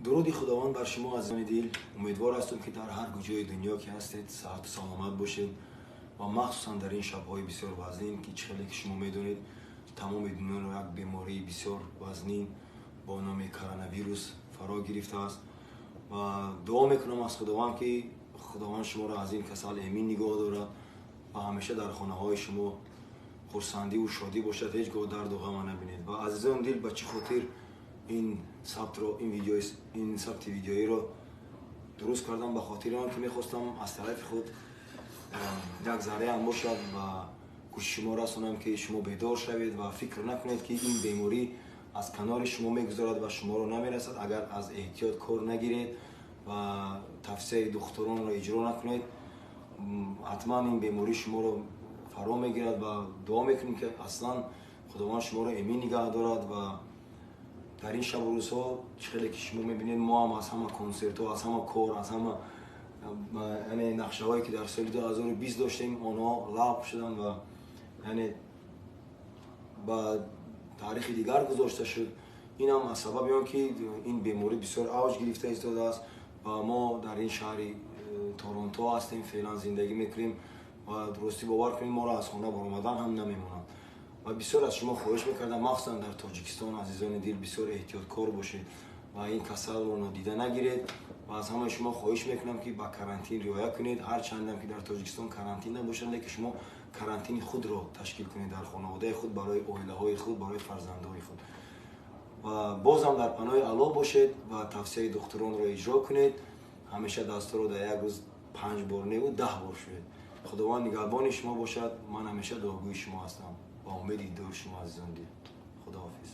Дуруди Худованд бар шумо, азизони дил. Умедвор ҳастам, ки дар ҳар куҷои дунё ки ҳастед, саҳату саломат бошед ва махсусан дар ин шабҳои бисёр вазнин, ки чӣ хеле ки шумо медонед, тамоми дунёро як бемории бисёр вазнин бо номи коронавирус фаро гирифтааст. Ва дуо мекунам аз Худованд, ки Худованд шуморо аз ин касал эмин нигоҳ дорад ва ҳамеша дар хонаҳои шумо хурсандиву шодӣ бошад, ҳеҷ гоҳ дарду ғама набинед. Ва, азизони дил, ба чӣ хотир ин сабтро, ин видео, ин сабти видеоиро дуруст кардам? Ба хотири он ки мехостам аз тарафи худ як зарраам бошад ба гӯши шумо расонам, ки шумо бедор шавед ва фикр накунед, ки ин беморӣ аз канори шумо мегузарад ва шуморо намерасад. Агар аз эҳтиёт кор нагиред ва тавсияи духтуронро иҷро накунед, ҳатман ин беморӣ шуморо фаро мегирад. Ва дуо мекунем, ки аслан Худованд шуморо эмин нигаҳ дорад. Ва дар ин шабу рӯзҳо, чӣ хеле ки шумо мебинед, мо ҳам аз ҳама консертҳо, аз ҳама кор, аз ҳама, яъне, нақшаҳое ки дар соли 2020 доштем, онҳо лағв шуданд ва, яъне, ба таърихи дигар гузошта шуд. Ин ҳам аз сабаби он ки ин беморӣ бисёр авҷ гирифта истодааст ва мо дар ин шаҳри Торонто ҳастем, феълан зиндагӣ мекунем ва дурустӣ, бовар кунед, моро аз хона баромадан ҳам намемонанд. Ва бисёр аз шумо хоҳиш мекардам, махсусан дар Тоҷикистон, азизони дил, бисёр эҳтиёткор бошед ва ин касалро нодида нагиред. Ва аз ҳамаи шумо хоҳиш мекунам, ки ба карантин риоя кунед. Ҳарчандам ки дар Тоҷикистон карантин набошад, лекин шумо карантини худро ташкил кунед дар хонаводаи худ, барои оилаҳои худ, барои фарзандҳои худ. Ва бозам дар паноҳи Аллоҳ бошед ва тавсияи духтуронро иҷро кунед. Ҳамеша дастҳоро дар як рӯз панҷ бор неву 10 бор шӯед. Худованд нигаҳбони шумо бошад. Ман ҳамеша дуогӯи шумо ҳастам. Ба умеди дидори шумо, азизон дил, худоҳофиз.